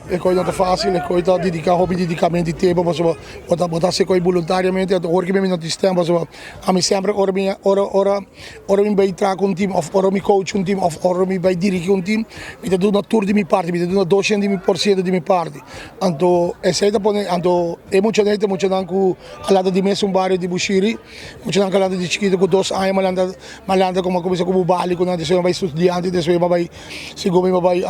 E kos no ta fásil, e kos ta dediká hopi dedikamentu i tempu pasobra bo ta bo ta hasi e kos boluntariamente anto ora ku mi no tin stem pasobra ami semper ora mi ora ora ora mi bai traha ku un tim òf ora mi coach un tim òf ora mi bai dirigí un tim mi ta duna tur di mi parti, mi ta duna doshen di mi por siento di mi parti. Anto esei ta pone anto e muchanan ta muchanan ku a lanta di mesun bario di Bushiri, muchanan ku a lanta di chikitu ku dos aña malanta malanta komo a kuminsá ku Bubali ku nan despues a bai studiante despues a bai segun mi a bai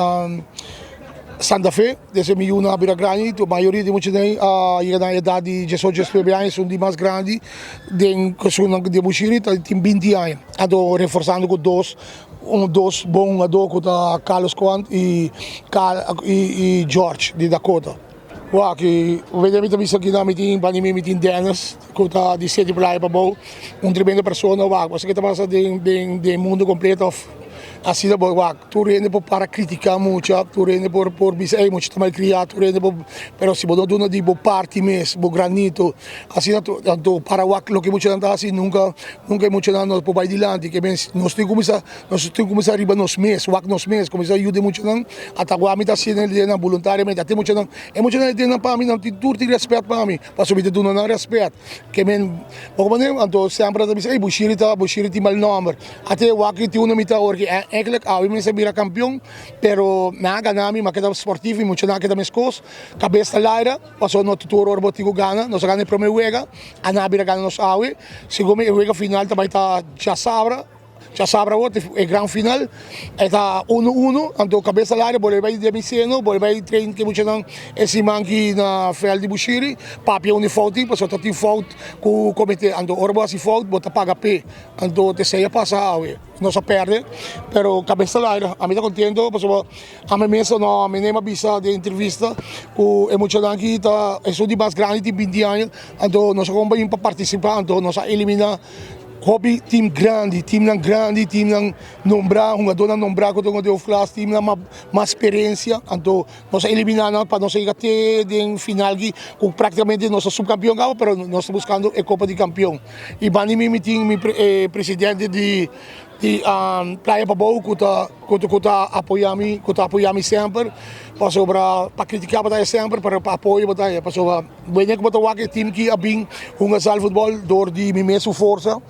Santa Fe despues mi yunan a bira grandi mayoria di muchanan a yega na edat di diesocho diesnuebe aña esun di mas grandi den esunnan di Bushiri ta tin binti aña anto reforsando ku dos Un dos bon hungadó ku ta Carlos Quant i i George di Dakota. Wak i wende mi ta bisa kinan mi tin banda mi mi tin Dennis ku ta di City Playa pabou un tremendo persona wak pasobra ke ta pasa den den den mundo kompleto òf asina bo wak tur hende por para kritiká mucha tur hende por por bisa ey mucha ta malkriá tur hende por pero si bo no duna di bo parti mes bo granito asina anto para wak loke muchanan ta hasi nunka Nunka e muchanan no por bai dilanti, ke mens nos tin kuminsá, nos tin kuminsá riba nos mes, wak nos mes, kuminsá yuda e muchanan, ata ku ami ta hasiendo e nan boluntariamente, ata e muchanan, e muchanan e tin nan pa mi, nan tin tur tin rèspèt pa mi, pasobra mi ta duna nan rèspèt, ke men, poko manera, anto semper nan ta bisa, ey Bushiri ta, Bushiri tin mal nòmber, ata e wak tin unda mi ta awor ki èinkelijk awe mi mester bira kampion, pero nan a gana mi, mi a keda sportivo, mi muchanan a keda meskos, kabes ta laira. Pasobra no ta tur ora bo tin ku gana. Nos a gana e promé wega, a nan a bira gana nos awe. Segun mi e wega final ta bai ta djasabra, djasabra awor ta e gran final. E ta unu unu, anto kabes al aire bolbe bai den mi seno, bolbe bai train ku e muchanan e siman aki na vèlt di Bushiri, papia unda e fout tin, pasobra ta tin fout ku kometé. Anto ora bo hasi fout bo ta paga p'e. Anto esei a pasa awe. Nos a pèrdè, pero kabes al aire. Ami ta kontento pasobra. Ami mes no, ami nem a bisa den entrevista ku e muchanan aki ta esun di mas grandi tin binti aña, anto nos a kon bin pa partisipá, anto nos a eliminá hopi tim grandi, timnan grandi, timnan nombrá, hungadónan nombrá ku ta hunga den hoofdklas, timnan mas eksperensia, anto nos a eliminá nan pa nos a yega te den final aki ku práktikamente nos ta supkampion kaba pero nos ta buskando e kopa di kampion. I banda di mi mi tin mi presidente di. Di Playa Pabou ku ta ku ta apoyá mi ku ta apoyá mi semper pasobra pa kritiká bo ta haña semper pero pa apoyo bo ta haña pasobra wende ku bo ta wak e tim ki a bin hunga zaalvoetbal dor di mi mes su forsa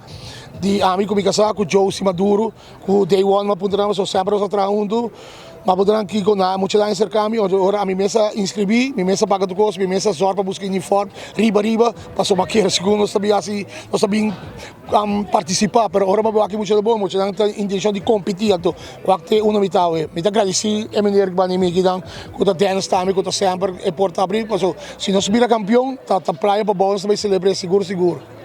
di ami ku mi kasá ku Josie Maduro ku day one mi a puntra nan pasobra semper nos a traha huntu mi a puntra nan kiko nan mucha nan a serka mi ora ami mes a inskribí mi mes a paga tur kos mi mes a zòrg pa buska uniform riba riba pasobra mi a kere sigur nos ta bin hasi nos ta bin Partisipá, pero ora bo wak e mucha ta bon, muchanan ta intencion di kompetí, anto wak te uno mi ta awe. Mi ta gradisí e meneer banda mi akinan ku ta Dennis tambe ku ta semper e porta abrí, paso si nos bira kampion ta ta playa pa bou nos ta bai selebr'é sigur sigur.